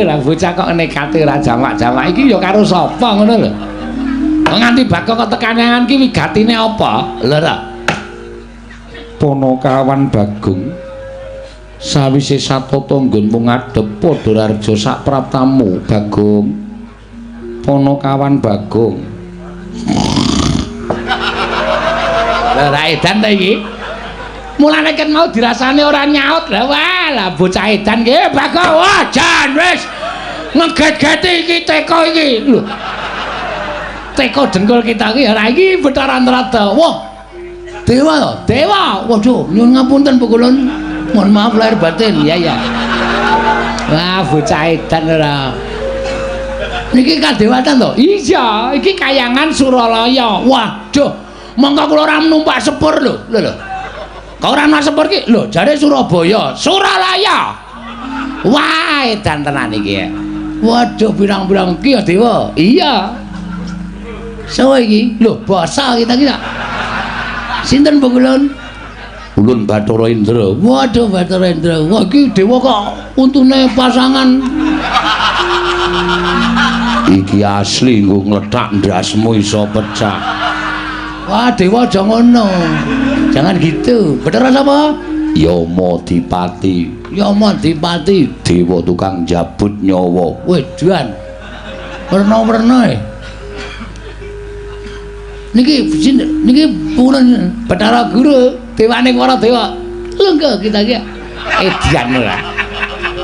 Waduh lah bocah kok nekate ora jamak-jamak iki ya karo sapa ngono lho. Nganti Bagong kok tekan ki wigatine apa? Lho ta. Ponokawan Bagong sawise satata nggonmu ngadhep padha raja sak praptamu Bagong. Ponokawan Bagong. Lha ra edan ta iki? Mulane ket mau dirasane ora nyaut. Lah wah, lah bocah edan ki Bagong. Wah, jan wis ngeget-geti iki teko iki. Lho. Teko dengkul kita iki ora iki Bathara Narada. Wah. Dewa to? Dewa. Waduh, nyuwun ngapunten Pukulun. Mohon maaf lahir batin. Iya, iya. Wah, bocah edan ora. Niki kadewatan to? Iya, iki kayangan Suralaya. Waduh, mongko kula ora numpak sepur lho. Lho lho. Kok ora numpak sepur ki? Lho, jare Surabaya. Suralaya. Wah, edan tenan iki. Waduh, pirang-pirang iki ya dewa. Iya. Sawa iki? Lho, basa kita iki. Sinten Pukulun? Ulun Bathara Indra. Waduh, Bathara Indra. Wah, iki dewa kok untune pasangan. Iki asli nggo nglethak ndasmu iso pecah. Wah, dewa aja ngono. Jangan gitu. Bathara sapa? Yama Dipati. Yama Dipati, dewa tukang jabut nyawa. Wedan. Werna-werna e. Niki niki purun Bathara Guru, dewane para dewa. Lungguh kita iki. Edian ora.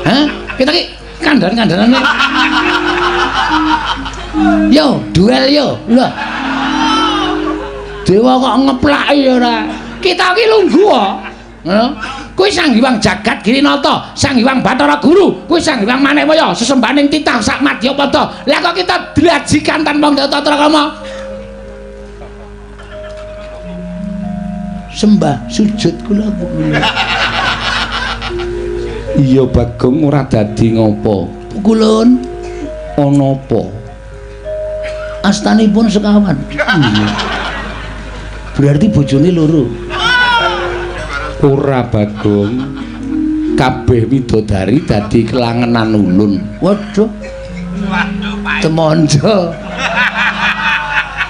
Hah? Kita iki kandhan-kandhanane. Yo, duel yo. Lho. Dewa kok ngeplaki ora. Kita iki lungguh kok. Ngono. Kuwi Sang Hyang Jagat Girinata, Sang Hyang Bathara Guru, kuwi Sang Hyang Manekwaya, sesembahaning titah sak madyapada. Lah kok kita dlajikan tanpa tata krama? Sembah sujud kula Pukulun. Iya Bagong ora dadi ngopo. Pukulun ana apa? Astanipun sekawan. Iya. Berarti bojone loro. Ora Bagong. Kabeh widodari dadi kelangenan ulun. Waduh. Waduh, Pak. Temonjo.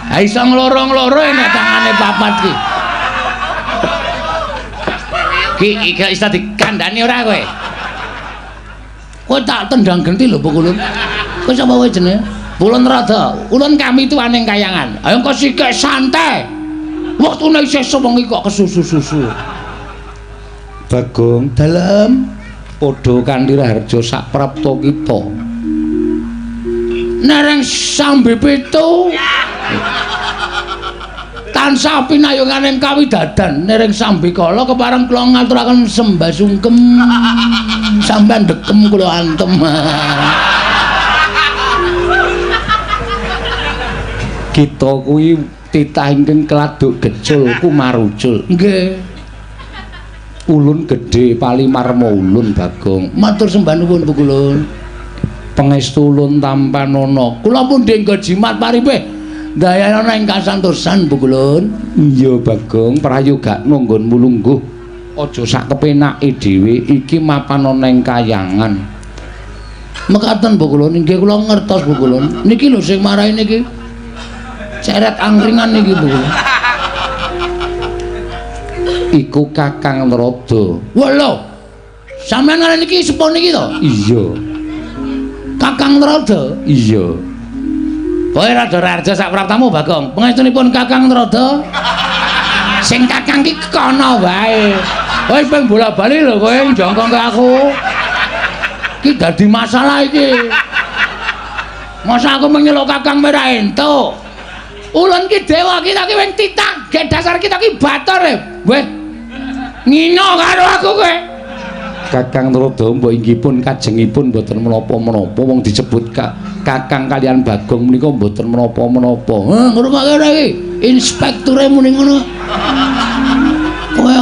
Ha iso ngloro-ngloro nek tangane papat ki. Ki iki iso dikandhani ora kowe? Kowe tak tendang genti lho Pukulun. Kowe sapa kowe jenenge? Pulun Rada. Ulun kami tuaning kayangan. Ayo kok sikek santai. Wektune isih sewengi kok kesusu-susu. Bagong dalem padha kanthi raharja sak prapta kita. Nereng sambe pitu. Tansah pinayunganing kawidadan nereng sambikala kepareng kula ngaturaken sembah sungkem sampean dekem kula antem. Kita kuwi titah ingkang keladuk gecul kumarucul. Nggih. Ulun gedhe palimarma ulun Bagong. Matur sembah nuwun Pukulun. Pangestu ulun tampanana. Kula pun nggo jimat paripe. Dayana ing kasantosan Pukulun. Iya Bagong, prayogakno nggonmu lungguh. Aja sak kepenake dhewe, iki mapan ana ing kayangan. Mekaten Pukulun, inggih kula ngertos Pukulun. Niki lho sing marai niki. Ceret angkringan niki Pukulun. Iku Kakang Narada. Wah lho. Sampeyan ngene niki sepuh niki to? Iya. Kakang Narada? Iya. Kowe rada raja sak praptamu Bagong. Pangestunipun Kakang Narada. Sing kakang ki kono wae. Kowe ping bola-bali lho kowe njongkong ke aku. Ki dadi masalah iki. Masa aku menyeluk kakang ora entuk. Ulun ki dewa kita ki wing titah, gek dasar kita ki bator e. Weh. Ngino karo aku kowe. Kakang Narada mbok inggih pun kajengipun mboten menapa-menapa wong disebut Kakang kalian Bagong menika mboten menapa-menapa. Heh, ngrungokke ora iki? Inspekture muni ngono. Kowe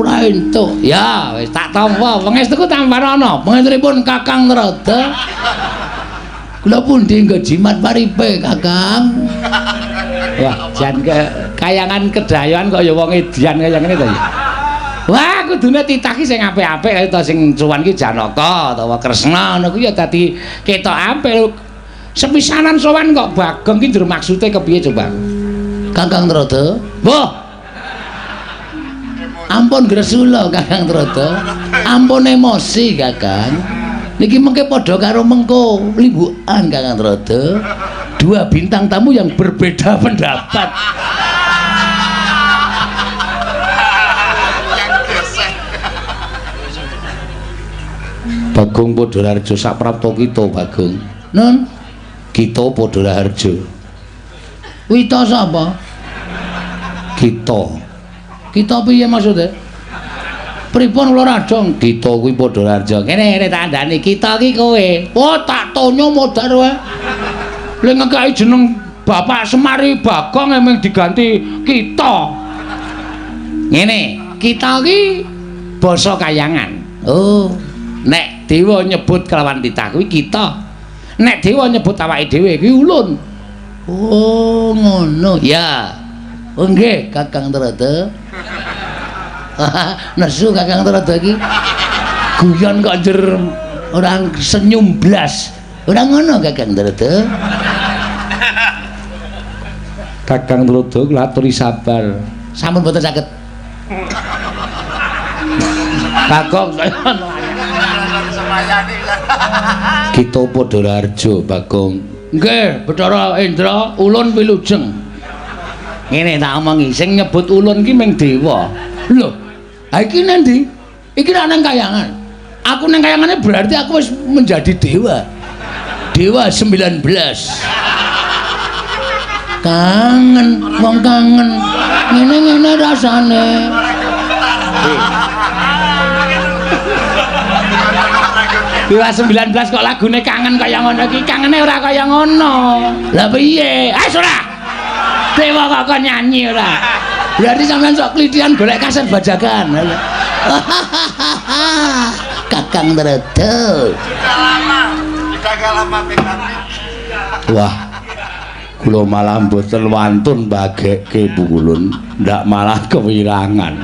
ora entuk. Ya, wis tak tampa. Pangestuku tampanana. Pangestunipun Kakang Narada. Kula pundi nggo jimat paripe, Kakang? Wah, jan kayangan kedayoan kok ya wong edian kaya ngene to ya. Wah, kudune titah ki sing apik-apik kaya ta sing sowan ki Janaka utawa Kresna ngono kuwi ya dadi ketok apik. Sepisanan sowan kok Bagong ki njur maksude kepiye coba? Kakang Trada. Mbah. Ampun gresula Kakang Trada. Ampun emosi Kakang. Niki mengke padha karo mengko limbukan Kakang Trada. Dua bintang tamu yang berbeda pendapat. Bagong Padha Raharja saprapta kita Bagong. Nun, kita Padha Raharja. Wita sapa? Kita. Kita piye maksude? Pripun kula radong? Kita kuwi Padha Raharja. Kene tak kandhani, kita ki kowe. Oh, tak tonyo modar wae. Le ngekeki jeneng Bapak Semari Bagong emeng diganti kita. Ngene, kita ki basa kayangan. Oh, nek dewa nyebut kelawan titah kuwi kita. Nek dewa nyebut awake dhewe kuwi ulun. Oh, ngono. Ya. Oh nggih, Kakang Trada. Nesu Kakang Trada iki. Guyon kok njer ora senyum blas. Ora ngono Kakang Trada. Kakang Trada kula aturi sabar. Sampun boten saged. Bagong saya Kita Padha Raharja Bagong. Nggih, Bathara Indra, ulun wilujeng. Ngene tak omongi, sing nyebut ulun ki ming dewa. Lho, ha iki nang ndi? Iki ra nang kayangan. Aku nang kayangane berarti aku wis menjadi dewa. Dewa 19. Kangen, wong kangen. Ngene-ngene rasane. Dewa 19 kok lagune kangen kaya ngono iki, kangene ora kaya ngono. Lah piye? Ah ora. Dewa kok kon nyanyi ora. Berarti sampean sok klithian golek kaset bajakan. Kakang Trada. Sudah lama, sudah lama PKB. Wah. Kula malah mboten wantun bagekke Pukulun, ndak malah kewirangan.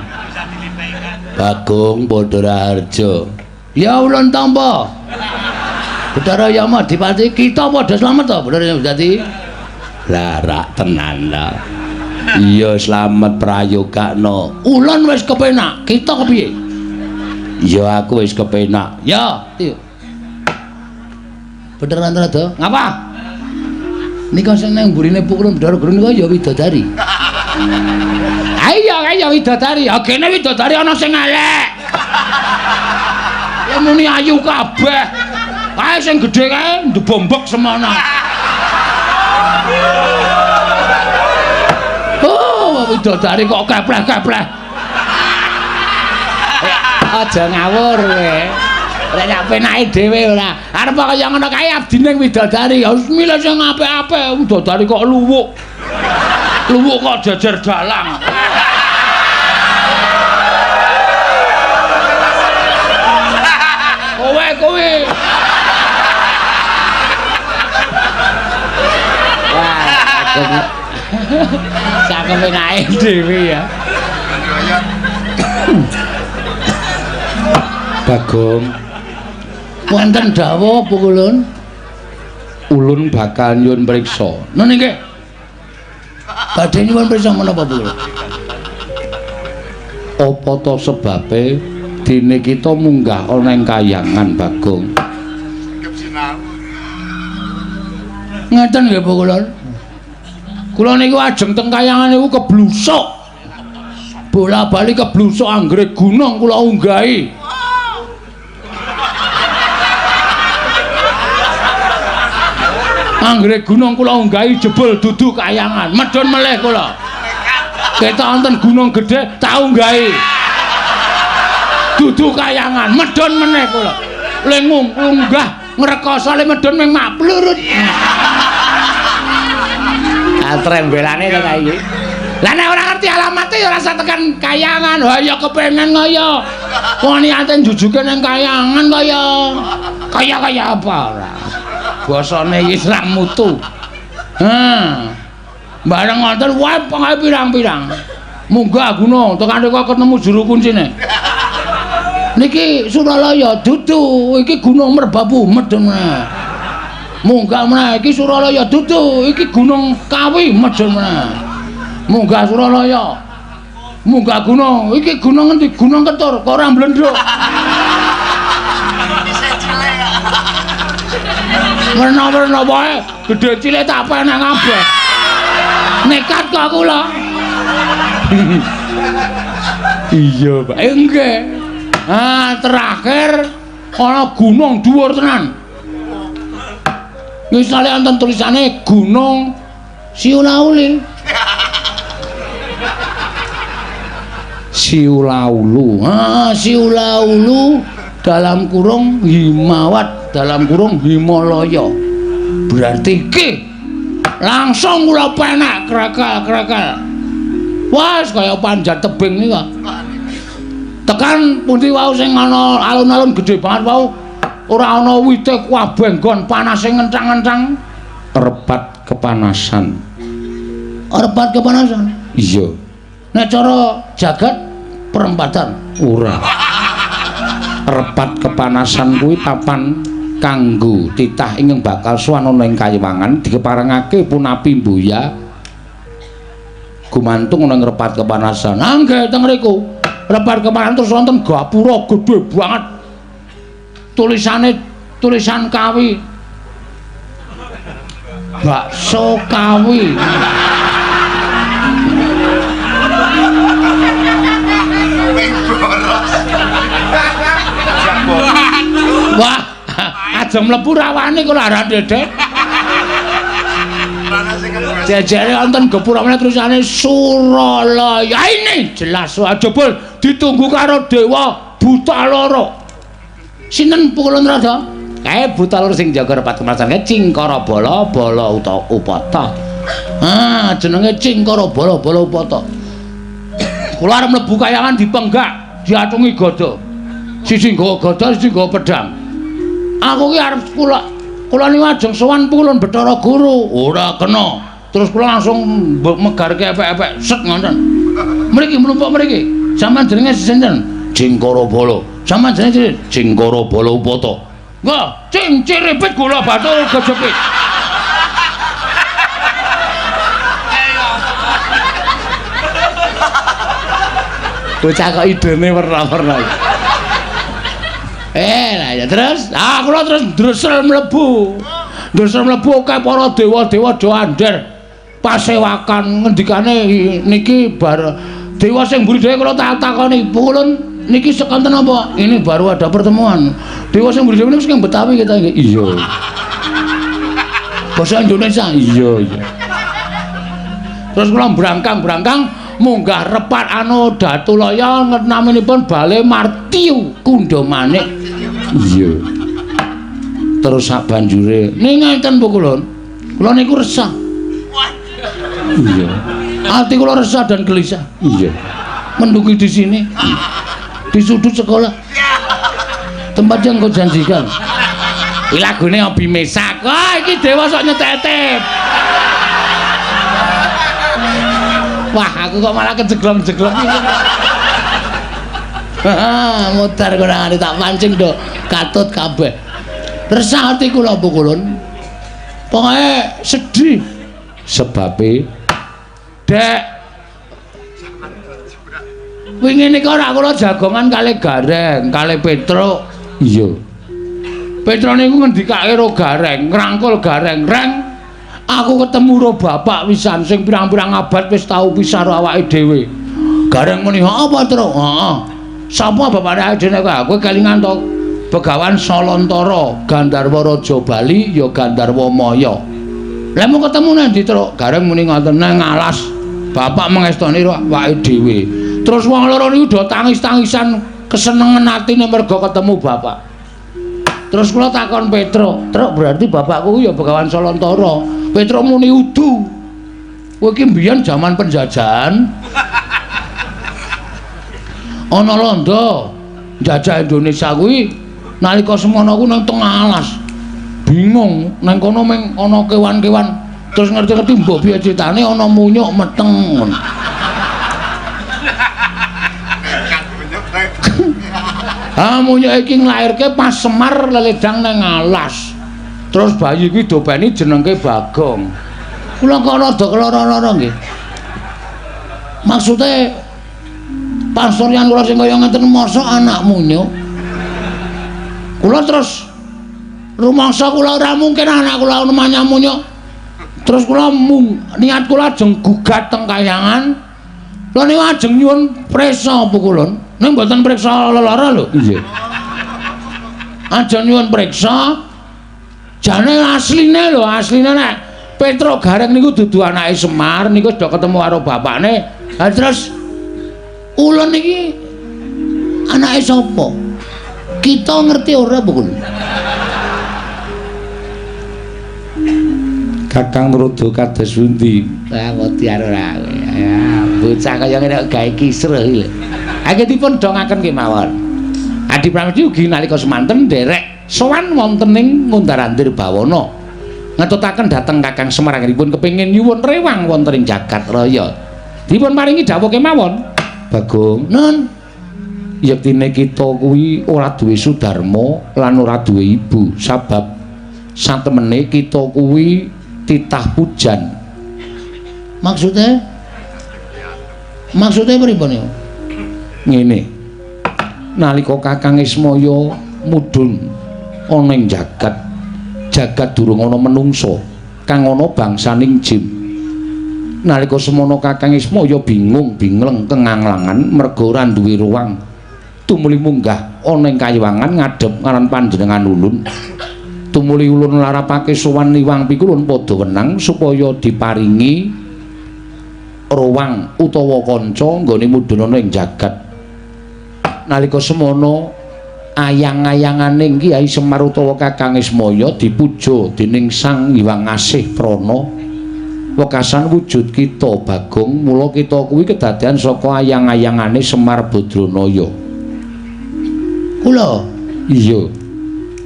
Bagong Padha Raharja. Ya ulun tampa. Bathara Yama Dipati kita padha slamet to Bathara Yama dadi. Lah rak tenan ta. Iya slamet prayogakno. Ulun wis kepenak, kita kepiye? Ya aku wis kepenak. Ya, iya. Bathara Trada, ngapa? Nika sing nang mburine Pukulun Bathara Guru nika ya widodari. Ayo ayo widodari. Ha kene widodari ana sing elek. Ya muni ayu kabeh. Kae sing gedhe kae ndebombok semono. Oh, widodari kok kepleh-kepleh. Aja ngawur kowe. Ora sak penake dhewe ora. Arep kaya ngono kae abdine widodari. Ya wis milih sing apik-apik. Widodari kok luwuk. Luwuk kok jejer dalang. Kowe kowe. Wah, sak kepenake dhewe ya. Bagong. Wonten dawuh Pukulun? Ulun bakal nyuwun priksa. Nun nggih. Badhe nyuwun priksa menapa Pukulun? Apa ta sebabe dene kita munggah ana ing kayangan Bagong? Ngeten nggih Pukulun. Kula niku ajeng teng kayangan niku keblusuk. Bola-bali keblusuk anggere gunung kula unggahi. Anggere gunung kula unggahi jebul dudu kayangan. Medhun melih kula. Ketok wonten gunung gedhe tak unggahi. Dudu kayangan, medhun meneh kula. Le ngunggah ngrekoso le medhun ming maplurut. Ah trembelane to ta iki. Lah nek ora ngerti alamate ya ora usah tekan kayangan. Ha ya kepengen kaya. Wong niate njujuke ning kayangan kaya. Kaya-kaya apa ora. Basane iki ora mutu. Heh. Bareng ngoten wae pengae pirang-pirang. Munggah gunung tekan kok ketemu juru kuncine. Niki Suralaya dudu, iki Gunung Merbabu medun meneh. Munggah meneh iki Suralaya dudu, iki Gunung Kawi medun meneh. Munggah Suralaya. Munggah gunung, iki gunung ngendi? Gunung Ketur, kok ora mblendhuk. Werna-werna wae, gedhe cilik tak penek kabeh. Nekat kok kula. Iya, Pak. Nggih. Ah, terakhir ana gunung dhuwur tenan. Misale wonten tulisane Gunung Siulauli. Siulaulu. Ah, Siulaulu dalam kurung Himawat dalam kurung Himalaya. Berarti iki langsung kula penek krekel-krekel. Wah, kaya panjat tebing iki kok. Tekan pundi wau sing ana alun-alun gedhe banget wau ora ana wite kabeh nggon panase ngenthang-ngenthang. Repat kepanasan. Repat kepanasan? Iya. Nek cara jagat perempatan ora. Repat kepanasan kuwi papan kanggo titah ingkang bakal sowan ana ing kayiwangan dikeparengake punapi mbuya gumantung ana ing repat kepanasan. Ah nggih teng mriku. Repat kepanasan terus wonten gapura gedhe banget. Tulisane tulisan Kawi. Bakso Kawi. Wah, aja mlebu rawane kula arah dedek. Jejere wonten gapura meneh tulisane Suralaya. Ini jelas jebul ditunggu karo dewa buta loro. Sinten Pukulun Rada? Kae buta loro sing jaga repat kepanasan Cingkara Bala Bala Upata. Ah, jenenge Cingkara Bala Bala Upata. Kula arep mlebu kayangan dipenggak, diatungi gada. Siji nggawa gada, siji nggawa pedhang. Aku ki arep kula niku ajeng sowan Pukulun Bathara Guru. Ora kena. Terus kula langsung megarke epek-epek set ngoten. Mriki mlumpuk mriki. Sampeyan jenenge sinten? Cingkara Bala. Sampeyan jenenge Cingkara Bala Upata. Nggih, cing ciripit gula batu kejepit. Bocah kok idene werna-werna. Lah ya terus, ah kula terus ndresel mlebu. Ndresel mlebu akeh para dewa-dewa do andher. Pasewakan ngendikane niki bar dewa sing mburi dhewe kula tak takoni, "Pukulun niki sekonten apa?" Ini baru ada pertemuan. Dewa sing mburi dhewe niku sing Betawi kita nggih. Iya. Basa Indonesia. Iya, iya. Terus kula brangkang-brangkang munggah repat anu Datulaya naminipun Bale Martiu Kundha Manik. Iya. Terus sak banjure ning ngenten Pukulun. Kula niku resah. Iya. Ati kula resah dan gelisah. Iya. Menduki di sini. Di sudut sekolah. Tempat yang kau janjikan. Iki lagune Obi Mesak. Wah, iki dewa sok nyetetep. Wah, aku kok malah kejeglong-jeglong iki. Mutar kurang tak pancing do katut kabeh. Resah ati kula Pukulun. Pokoke sedih. Sebabe Dek wingi nika ora kula jagongan kalih Gareng, kalih Petruk. Iya. Petruk niku ngendikake ro Gareng, ngrangkul Gareng, "Reng, aku ketemu ro bapak wisan sing pirang-pirang abad wis tau pisah ro awake dhewe." Gareng muni, "Apa, Truk?" "Heeh." "Sapa bapake awake dhewe kok? Kowe kelingan to Begawan Salantara, Gandharwa Raja Bali ya Gandharwa Maya." "Lah mau ketemu nang ndi, Truk?" Gareng muni ngoten, "Nang alas." Bapak mengestoni ro awake dhewe. Terus wong loro niku do tangis-tangisan kesenengan atine mergo ketemu bapak. Terus kula takon Petruk, "Truk, berarti bapakku ya Begawan Salantara." Petruk muni, "Udu. Kowe iki mbiyen jaman penjajahan ana londo njajah Indonesia kuwi nalika semono ku nang tengah alas. Bingung nang kono meng ana kewan-kewan. Terus ngerti-ngerti mbok piye critane ana munyuk meteng." Ha munyuk iki nglairke pas Semar leledang nang alas. Terus bayi kuwi dobeni jenengke Bagong. Kula kok rada keloro-loro nggih. Maksude pasuryan kula sing kaya ngeten mosok anak munyuk. Kula terus rumangsa kula ora mungkin anak kula namanya munyuk. Terus kula niat kula ajeng gugat teng kayangan. Kula niku ajeng nyuwun priksa pukulun. Ning mboten priksa lelara lho. Nggih. Ajeng nyuwun priksa. Jane asline lho, asline nek Petruk Gareng niku dudu anake Semar, niku wis do ketemu karo bapakne. Lah terus ulun niki anake sapa? Kita ngerti ora pukul? Kakang Narada kados pundi? Ah wedi ora. Ya, bocah kaya ngene kok gawe kisruh iki lho. Anggen dipun dongaken kemawon. Adi Pramesti ugi nalika semanten nderek sowan wonten ing Ngundar-andir Bawana. Ngetutaken dhateng Kakang Semar anggenipun kepengin nyuwun rewang wonten ing jagat raya. Dipun paringi dawuh kemawon. Bagong, nun. Yektine kita kuwi ora duwe sudarma lan ora duwe ibu, sabab satemene kita kuwi titah pujan. Maksudnya? Maksudnya pripun niku? Ngene. Nalika Kakang Ismaya mudhun ana ing jagat, jagat durung ana menungsa, kang ana bangsaning jin. Nalika semono Kakang Ismaya bingung bingleng kenganglangan merga ora duwe ruang. Tumuli munggah ana ing kayiwangan ngadhep ngaran panjenengan ulun. Tumuli ulun larapake sowan Iwang Pikulun padha wenang supaya diparingi ruang utawa kanca nggone mudhun ana ing jagat. Nalika semono ayang-ayangane Kyai Semar utawa Kakang Ismaya dipuja dening Sang Hyang Asih Prana. Wekasan wujud kita Bagong, mula kita kuwi kedadean saka ayang-ayangane Semar Badranaya. Kula? Iya.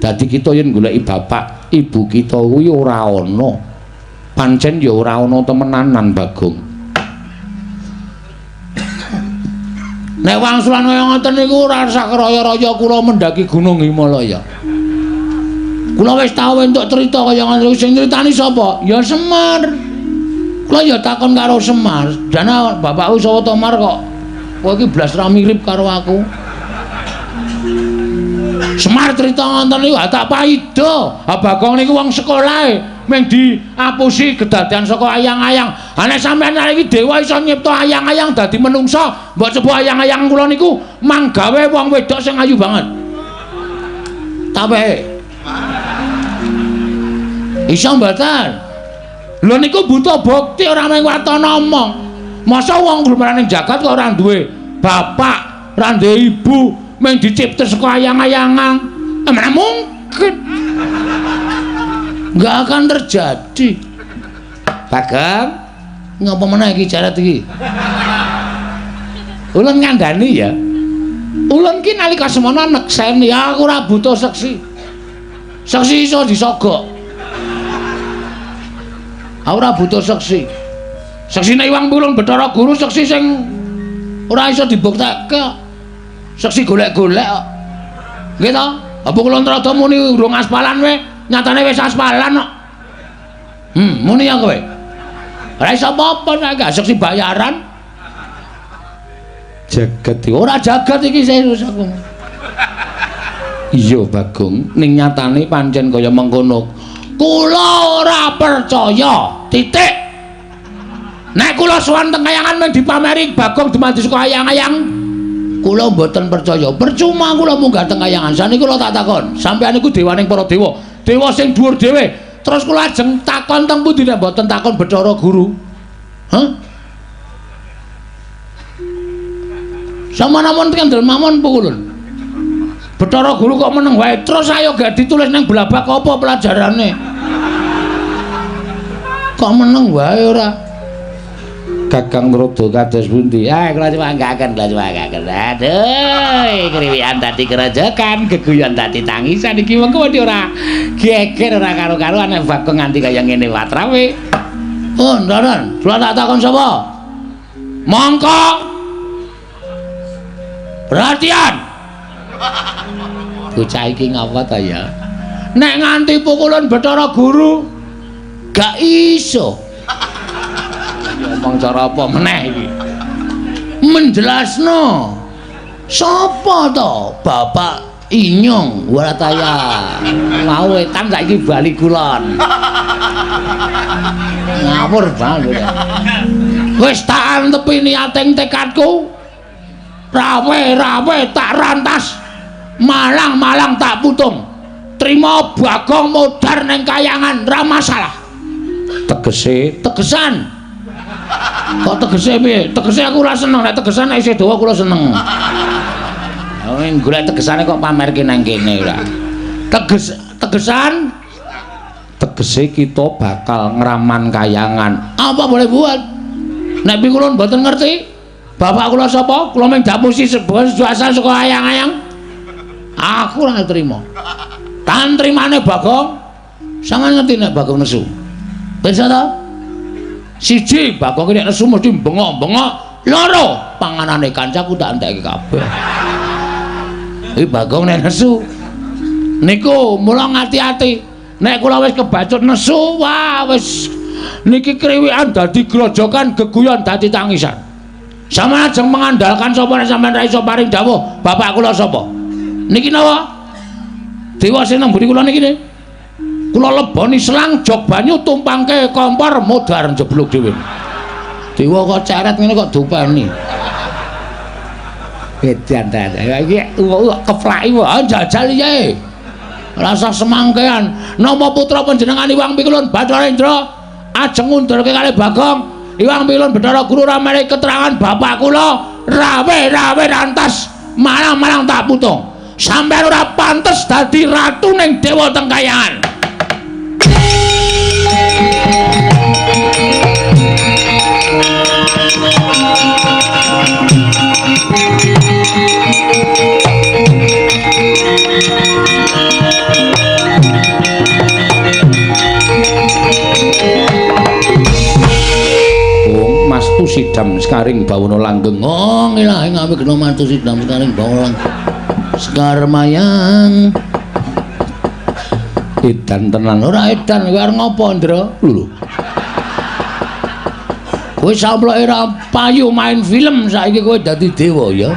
Dadi kita yen goleki bapak, ibu kita kuwi ora ana. Pancen ya ora ana temenanan, Bagong. Nek wangsulan kaya ngoten niku ora usah raya-raya kula mendaki Gunung Himalaya. Kula wis tau entuk crita kaya ngoten niku, sing nyritani sapa? Ya Semar. Kula ya takon karo Semar, "Jane bapakku sapa to, Mar kok kowe iki blas ra mirip karo aku?" Semar crita ngoten niku tak paida. Ha Bagong niku wong sekolahe mung diapusi kedadean saka ayang-ayang. Ha nek sampeyan iki dewa iso nyipta ayang-ayang dadi menungsa, mbok coba ayang-ayang kula niku manggawe wong wedok sing ayu banget. Tawehe. Iso mboten? Lho niku butuh bukti ora mung watana omong. Masa wong glumaran ning jagat kok ora duwe bapak, ora duwe ibu, mung dicipta saka ayang-ayangan. Mana mungkin. Nggak akan terjadi. Bagong, ngapa meneh iki jarat iki? Ulun ngandani ya. Ulun ki nalika semono nekseni aku ora butuh seksi. Seksi iso disogok. Aku ora butuh seksi. Seksine Iwang Pulung Bathara Guru seksi sing ora iso dibuktekke. Seksi golek-golek kok. Nggih to? Apa kula Narada muni urung aspalan we, nyatane wis aspalan kok. Muni ya kowe. Ora iso apa-apa nek gak seksi bayaran. Jagat iki ora jagat iki serius aku. Iya Bagong, ning nyatane pancen kaya mengkono. Kula ora percaya. Titik. Nek kula sowan teng kayangan men dipameri Bagong dumadi saka ayang-ayang, kula mboten percaya. Percuma kula munggah teng kayangan. Saniki kula tak takon, sampeyan niku dewaning para dewa, dewa sing dhuwur dhewe. Terus kula ajeng takon teng pundi nek mboten takon Bathara Guru? Hah? Sampeyan kendel mawon pukulun. Bathara Guru kok meneng wae. Terus ayo gak ditulis nang blabak apa pelajarane? Kok meneng wae ora? Kakang Narada kados pundi? Ah, kula cumanggaken, kula cumanggaken. Aduh, kriwikan dadi kerojokan, geguyon dadi tangisan iki mengko wedi ora geger ora karo-karuan nek Bagong nganti kaya ngene watrawe. Oh, ndaran, kula tak takon sapa? Mongko. Perhatian. Bocah iki ngapa ta ya? Nek nganti pukulun Bathara Guru gak iso. Ya omong cara apa meneh iki? Menjelasno. Sapa to Bapak Inyong Warataya? Mau wetan saiki bali kulon. Ngawur banget. Wis tak antepi niating tekadku. Rawe-rawe tak rantas. Malang-malang tak putung. Trima Bagong modar ning kayangan ra masalah. Tegese, tegesan. Kok tegese piye? Tegese aku ora seneng, nek tegesan nek isih dawa kula seneng. Ning golek tegesane kok pamerke nang kene ora. Teges, tegesan. Tegese kita bakal ngraman kayangan. Apa boleh buat? Nek kula mboten ngerti. Bapak kula sapa? Kula mung dapusi sebuah asal saka ayang-ayang. Aku ora trima. Tan trimane Bagong. Sampeyan ngerti nek Bagong nesu. Pirsa ta? Siji, Bagong nek nesu mesti bengok-bengok. Loro, panganane kancaku tak entekke kabeh. Iki Bagong nek nesu. Niku mula ngati-ati. Nek kula wis kebacut nesu, wah wis niki kriwikan dadi grojokan, geguyon dadi tangisan. Sampeyan ajeng mengandalkan sapa nek sampeyan ra iso paring dawuh bapak kula sapa? Niki napa? Dewa sing nang mburi kula niki ne. Kula leboni selang jog banyu tumpangke kompor modar njeblug dhewe. Dewa kok ceret ngene kok dopeni. Edan ta. Iki keplaki wae jajal piye. Rasa semangkean. Napa putra panjenengan Iwang Pikulun Bathara Indra ajeng ngundurke kalih Bagong? Iwang Pikulun Bathara Guru ora menehi keterangan bapak kula rawe-rawe rantas malang-malang tak putung. Sampeyan ora pantes dadi ratu ning dewa teng kayangan. Wong Mastu Sidam Sekaring Bawana Langgeng. Oh, ngilahi ngawe gena Mastu Sidam Sekaring Bawana Langgeng. Sekar mayang. Edan tenan. Ora edan kowe arep ngopo, Ndra? Lho. Kowe samploke ora payu main film saiki kowe dadi dewa ya.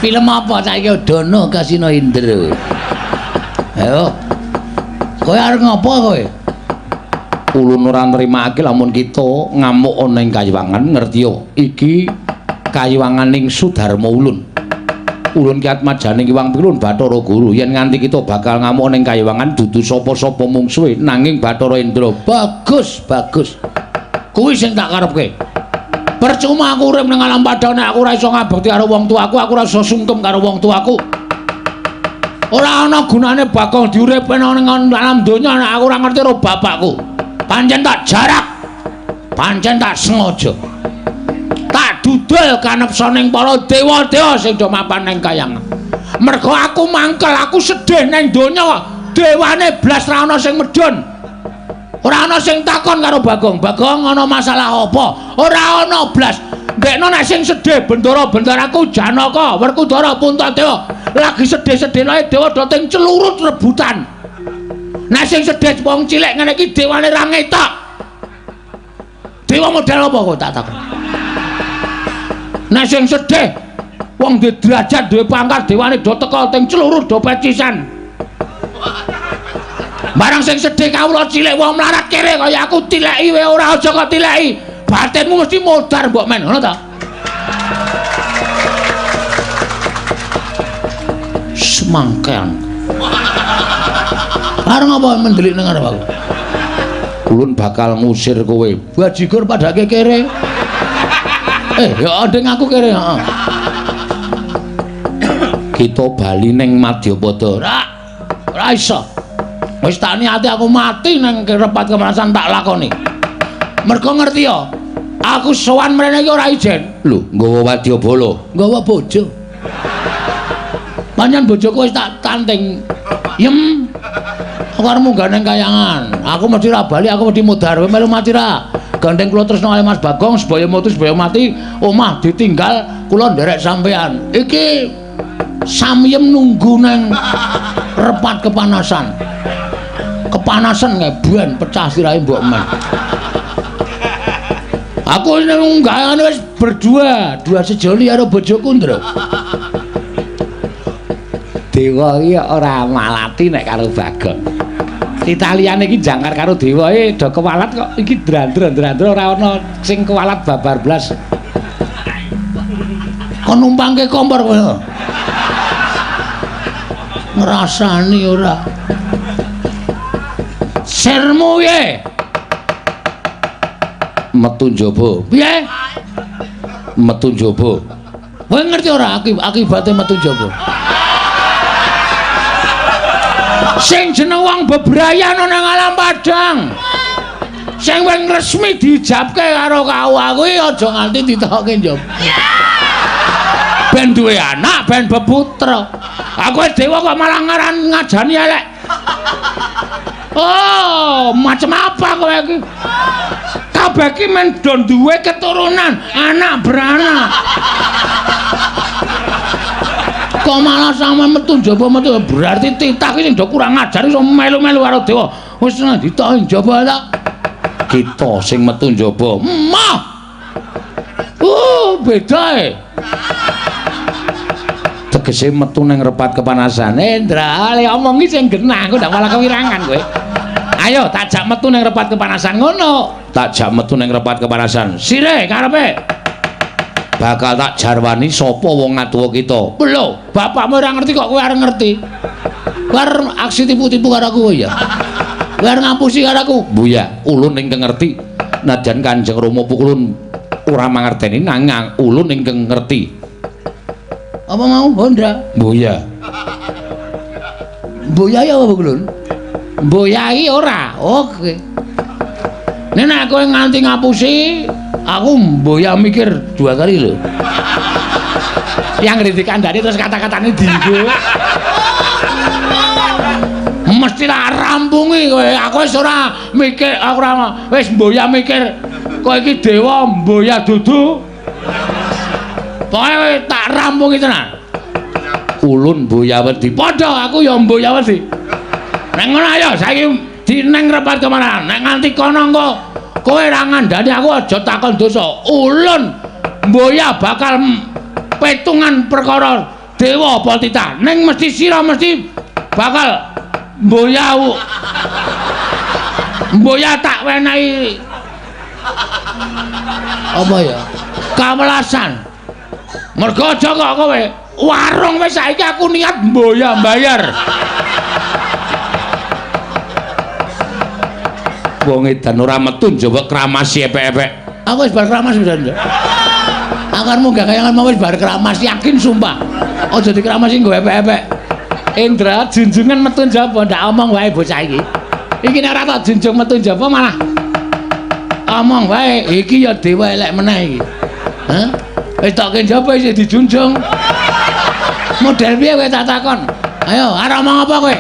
Film apa saiki Dono Kasino Indra. Ayo. Kowe arep ngopo kowe? Ulun ora nrimake lamun kita ngamuk ana ing kayiwangan, ngerti yo. Iki kayiwanganing Sudarma ulun. Ulun ki atmajaning Iwang Pilun Bathara Guru yen nganti kita bakal ngamuk ning kayiwangan dudu sapa-sapa mungsuhe nanging Bathara Indra. Bagus, bagus. Kuwi sing tak karepke. Percuma aku urip ning alam padha nek aku ora iso ngabekti karo wong tuaku, aku ora iso sungkem karo wong tuaku. Ora ana gunane Bagong diuripne ning alam donya nek aku ora ngerti karo bapakku. Pancen tak jarak. Pancen tak sengaja. Tak dudul kanepsaning para dewa-dewa sing do mapan ning kayangan. Mergo aku mangkel, aku sedih ning donya. Dewane blas ra ana sing medhun. Ora ana sing takon karo Bagong. Bagong ana masalah apa? Ora ana blas. Ndekno nek sing sedih bendara-bendaraku Janaka, Werkudara, Puntadewa. Lagi sedih-sedih lae dewa do ting celurut rebutan. Nek sing sedih wong cilik ngene iki dewane ra ngetok. Dewa model apa kok tak takon? Nek sing sedih wong duwe derajat, duwe pangkat, dewane do teka ting celurut do pecisan. Barang sing sedih kawula cilik wong mlarat kere kaya aku tileki wae ora aja kok tileki. Batinmu mesti modar mbok men, ngono ta? Semangkean. Arep ngapa mendelik ning ngarep aku? Ulun bakal ngusir kowe. Bajigur padake kere. Ya nding aku kere, heeh. Kita bali ning Madyapada. Ora. Ora iso. Wis tak niati aku mati nang repat kemerasan tak lakoni. Mergo ngerti ya, aku sowan mrene iki ora ijen. Lho, nggawa wadyabala, nggawa bojo. Pancen bojoku wis tak tanting. Yem. Aku arep munggah nang kayangan. Aku mesti ra bali, aku mesti mudhar. Kowe melu mati ra? Gandeng kula tresna kali Mas Bagong, sebaya mutu sebaya mati, omah ditinggal, kula nderek sampean. Iki Samyem nunggu nang repat kepanasan. Kepanasan ngebuan pecah sirahe mbok men. Aku nang gaweane wis berdua, dua sejoli karo bojoku, Ndra. Dewa iki ora malati nek karo Bagong. Italiane iki jangkar karo dewa e do kewalat kok iki drandra-drandra ora ana sing kewalat babar blas. Kon numpangke kompor kowe. Ngrasani ora. Sirmu piye? Metu njaba. Piye? Metu njaba. Kowe ngerti ora akibate metu njaba? Sing jeneng wong bebrayan ana nang alam padang. Sing wis resmi diijabke karo KUA kuwi aja nganti ditokke njaba. Ben duwe anak, ben beputra. Aku dewa kok malah ngaran ngajani elek. Oh, macam apa kowe iki? Kabeh iki men do duwe keturunan, anak beranak. Kok malah sampean metu njaba metu berarti titah iki sing do kurang ajar iso melu-melu karo dewa. Wis ditoki njaba ta. Kita sing metu njaba. Mah. Beda e. Tegese metu nang repat kepanasan. Endra, le omongi sing genah, aku ndak malah kewirangan kowe. Ayo tak jak metu nang repat kepanasan ngono. Tak jak metu nang repat kepanasan. Sire karepe. Bakal tak jarwani sapa wong ngatuwa kita. Lho, bapakmu ora ngerti kok kowe arep ngerti. Kowe arep aksi tipu-tipu karo aku ya. Kowe arep ngapusi karo aku. Buya, ulun ingkang ngerti. Najan Kanjeng Rama pukulun ora mangerteni nanging ulun ingkang ngerti. Apa mau Honda? Buya. Buya ya apa kulun? Mbuyai ora. Oke. Nek nek kowe nganti ngapusi, aku mboya mikir dua kali lho. Yang dikandani terus kata-katane dienggo. Mesti tak rampungi kowe. Aku wis ora mikir, aku ora wis mboya mikir kowe iki dewa mboya dudu. Pokoke tak rampungi tenan. Ulun mboya wedi. Padha aku ya mboya wedi. Nek ngono ayo saiki dineng repat kemana? Nek nganti kono engko kowe ora ngandani aku aja takon dosa. Ulun mboya bakal petungan perkara dewa apa titah. Ning mesti sira mesti bakal mboya. Mboya tak wenehi apa ya? Kawelasan. Mergo aja kok kowe warung wis saiki aku niat mboya mbayar. Wong edan ora metu njaba kramasi epek-epek. Aku wis bar kramas pisan. Akarmu gak kayangan mau wis bar kramas yakin sumpah. Aja dikramasi nggo epek-epek. Indra junjungan metu njaba ndak omong wae bocah iki. Iki nek ora tak junjung metu njaba malah omong wae. Iki ya dewa elek meneh iki. Hah? Wis tokke njaba isih dijunjung. Model piye kowe tak takon? Ayo, arep omong apa kowe?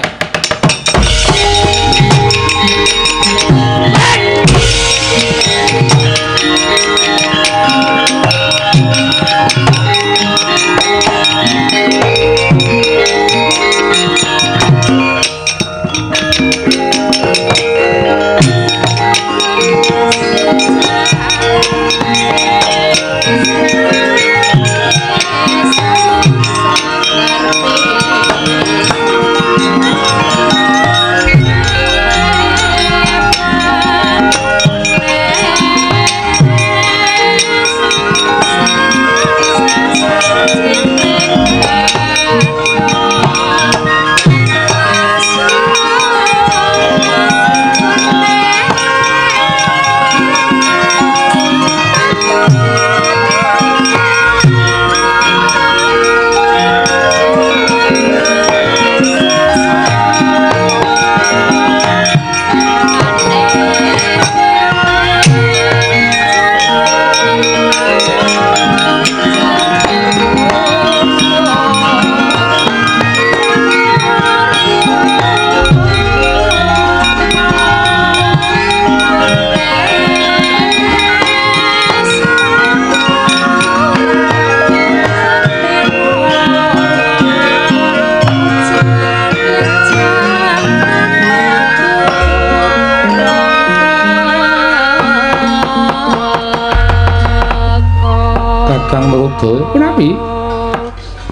Narada. Punapi?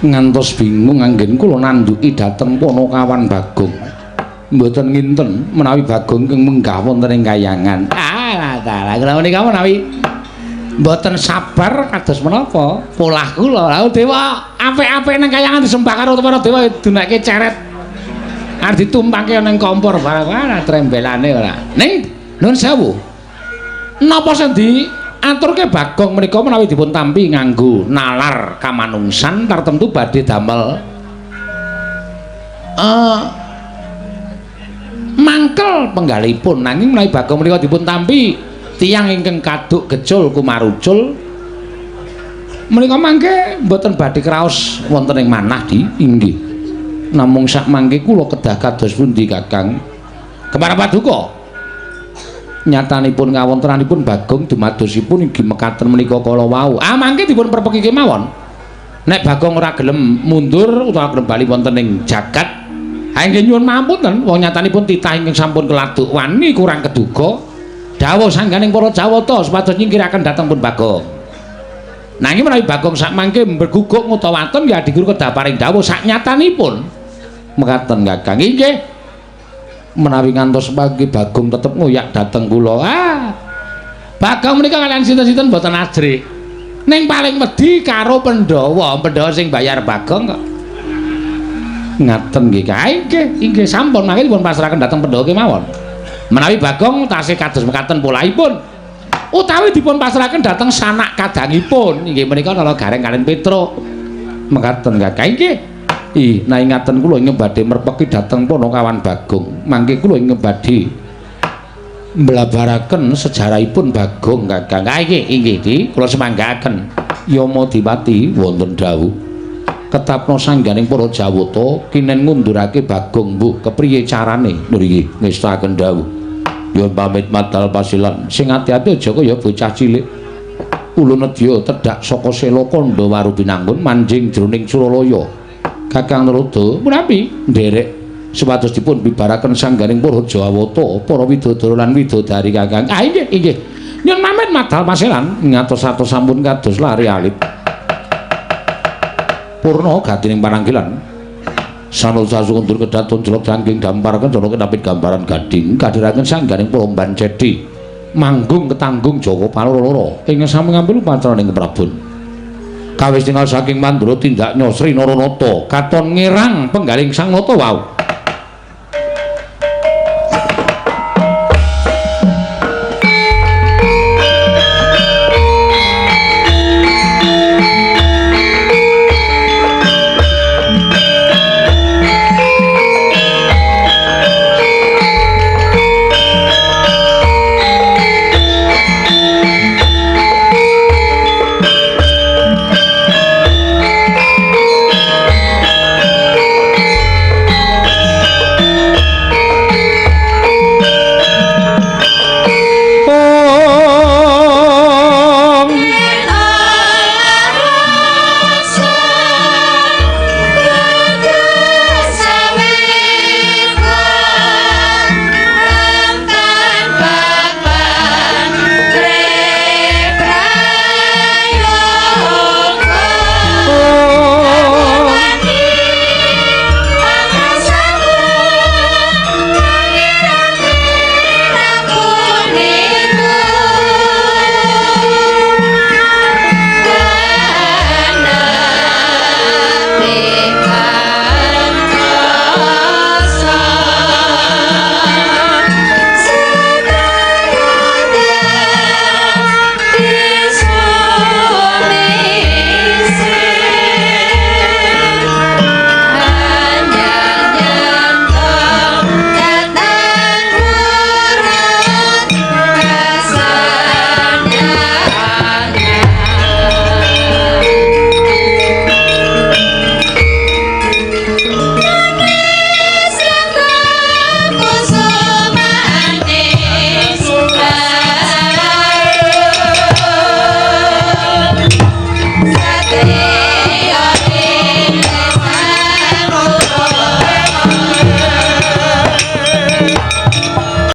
Ngantos bingung anggen kula nandhuki dhateng Panakawan Bagong. Mboten nginten menawi Bagong ingkang menggah wonten ing kayangan. Ah, dalah kula menika menawi mboten sabar kados menapa polah kula. Lha dewa apik-apik nang kayangan disembah karo para dewa dunake ceret. Arep ditumpangke nang kompor barang ora trembelane ora. Ning nuwun sewu. Napa sing diaturke Bagong menika menawi dipun tampi nganggo nalar kamanungsan tartemtu badhe damel mangkel penggalipun, nanging menawi Bagong menika dipun tampi tiyang ingkang kaduk gecul kumarucul menika mangke mboten badhe kraos wonten ing manah di inggih. Namung sak mangke kula kedah kados pundi Kakang? Kemara paduka. Nyatanipun kawontenanipun Bagong dumadosipun inggih mekaten menika kala wau. Ah mangke dipun perpeki kemawon. Nek Bagong ora gelem mundur utawa gelem bali wonten ing jagat, ha inggih nyuwun mapunten wong nyatanipun titah ingkang sampun keladuk wani kurang keduga. Dawuh sangganing para Jawata supados nyingkiraken dhateng pun Bagong. Nanging menawi Bagong sak mangke mbeguguk ngutawaken ya Adi Guru kedah paring dawuh sak nyatanipun. Mekaten Kakang. Inggih. Menawi ngantos pagi Bagong tetep ngoyak dhateng kula. Ah. Bagong menika kaliyan sinten-sinten mboten ajrih. Ning paling wedi karo Pandhawa, Pandhawa sing bayar Bagong kok. Ngaten nggih. Ah inggih, inggih sampun mangke dipun pasrahaken dhateng Pandhawa kemawon. Menawi Bagong tasih kados mekaten polahipun utawi dipun pasrahaken dhateng sanak kadangipun inggih menika Nala Gareng kaliyan Petruk. Mekaten Kakang. Inggih. Ih, nah ingaten kula ingkang badhe merpeki dhateng Panakawan Bagong. Mangke kula ingkang badhe mblabaraken sejarahipun Bagong Kakang. Ah inggih, inggih di kula semanggaaken. Yama Dipati wonten dawuh. Ketapna sangganing para Jawata kinen ngundurake Bagong mbuh kepriye carane ngriki ngestakaken dawuh. Nyuwun pamit madal pasilan. Sing ati-ati aja kaya bocah cilik. Ulun nedya tedhak saka sela kandha waru binangun manjing jroning Suralaya. Kakang Narada punapi nderek supados dipun bibaraken sangganing para Jawata, para widodara lan widodari Kakang. Ah inggih, inggih. Nyuwun pamit madal pasilan ngatos-atos sampun kados lari alit. Purna gatining pananggilan. Sanosa sukundur kedaton jelok jangking dampar kencana kenapit gambaran gading kadhiraken sangganing para Bancedi manggung ketanggung Jaka Paloro ing sami ngambil upacara ing Prabon. Kawis tinggal saking Mandura tindak Nyosri Naranata katon ngirang penggaling Sang Nata wau.